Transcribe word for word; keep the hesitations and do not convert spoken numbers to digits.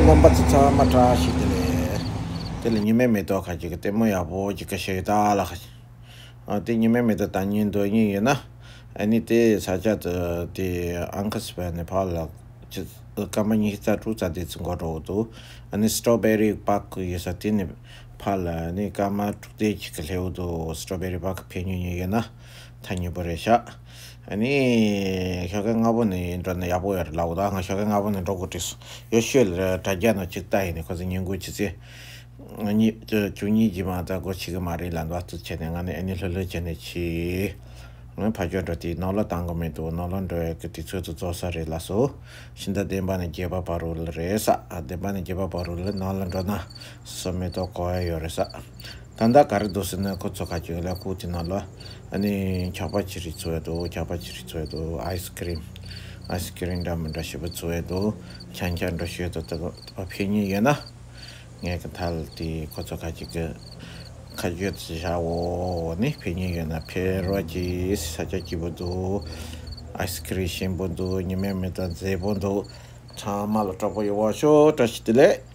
རྣམ་པ་ཚོ་ཚང་མ་བཀྲ་ཤིས་བདེ་ལེགས། དེ་ལ་ཉི་མའི་མེ་ཏོག་ཁ་ཅིག་གི་ལྟད་མོ་ཡག་པོ་ཅིག་ག་ཤེས་ད་ལ་ཁ་ཅིག་ཨ་དེ་ཉི་མའི་མེ་ཏོག་ད་ཉིན་འདོད་ཉིན་ཡོད་ན། ཨ་ནི་དེ་ས་ཆ་དེ་དེ་ཨང་ཁ་སི་པ་ནས་ཕར་ལ་ཅི་སྐར་མ་ཉི་ཤུ་རྩ་དྲུག་རྩ་དེ་ཚོ་འགོ་འགྲོ་འདུག་ཨ་ནི་སི་ཊོ་བེ་རི་པཱག་ཡོད་ས་དེ་ནས་ཕར་ལ་ཨ་ནི་སྐར་མ་དྲུག་དེ་ཅིག་གི་སླེབས་འདུག་སི་ཊོ་བེ་རི་པཱག་ཕེབས་མྱོང་མྱོང་ཡོད་ན་ཐག་ཉེ་པོ་རེད་ཤག་ཨ་ནི་ཞོགས་ཀས་སྔ་པོ་ནས་འགྲོ་ན་ཡག་པོ་ཡོད་རེད་ལབ་འདུག་ང་ཞོགས་ཀས་སྔ་པོ་ནས་འགྲོ་དགོས་བྲིས་སོང་། ཡོད་ཤོད་ལ་དྲ་རྒྱ་ནང་ཅིག་ལྟ་ཡིན་ནས་ཁོ་ཚོ་ཉིན་གུང་ཕྱི་ཚེས་གཉིས་བཅུ་གཉིས་ཀྱི་མ་ད་སྒོ་ཕྱེ་གི་མ་རེད་ལབ་འདུག་ཨ་ཙི་བྱས་ནས་ང་ནི་ཨ་ནི་ལྷོད་ལྷོད་བྱས་ནས་ཕྱིན། ང་ཕར་ཕྱོགས་འགྲོ་དེའི་ནང་ལོགས་བཏང་གི་མི་འདུག་ནང་ལོགས་འགྲོ་ཡག་གི་དུས་ཚོད་དུ་རྫོགས་ས་རེད་ལབ་སོང་། ཕྱི་ཟླ་བདུན་པ་ནས་བརྒྱད་པ་བར་དུ་ལ་རེད་ས། ཨ་བདུན་པ་ནས་བརྒྱད་པ་བར་དུ་ལ་ནང་ལ་འགྲོ་ན་སོ་མེ་ཏོག་གོ་ཡ་ཡོད་རེད་ས། ད་ལྟ་ག་རེ་འདུག་ཟེར་ན་ཁོ་ཚོ་ཁ་ཅིག་ལ་ཁུག་དེ་ནང་ལ་ཨ་ནི་འཁྱག་པ་ཅི་རིགས་བཙོ་ཡ་འདུག་འཁྱག་པ་ཅི་རིགས་བཙོ་ཡ་འདུག་ཨའི་སི་ཀི་རིམ། ཨའི་སི་ཀི་རིམ་འདྲ་མི་འདྲ་ཞེ་པོ་བཙོ་ཡ་འདུག་ཆང་འཁྱག་འདྲ་ཞེ་པོ་དང་ད་ཕེབས་མྱོང་ཡོད་ན། ངས་གི་ཐལ་དེ་ཁོ་ཚོ་ཁ་ཅིག་གི་ཁ་བརྗོད་བྱ་འོ་ནི་ཕེབས་མྱོང་ཡོད་ན་ཕེབས་རོགས་གྱིས། ས་ཆ་སྐྱིད་པོ་འདུག་ཨའི་སི་ཀི་རིམ་ཞིམ་པོ་འདུག་ཉི་མའི་མེ་ཏོག་མཛེས་པོ་འདུག་ཚང་མ་ལ་སྤྲོ་པོ་ཡོང་བ་ཤོག་བཀྲ་ཤིས་བདེ་ལེགས།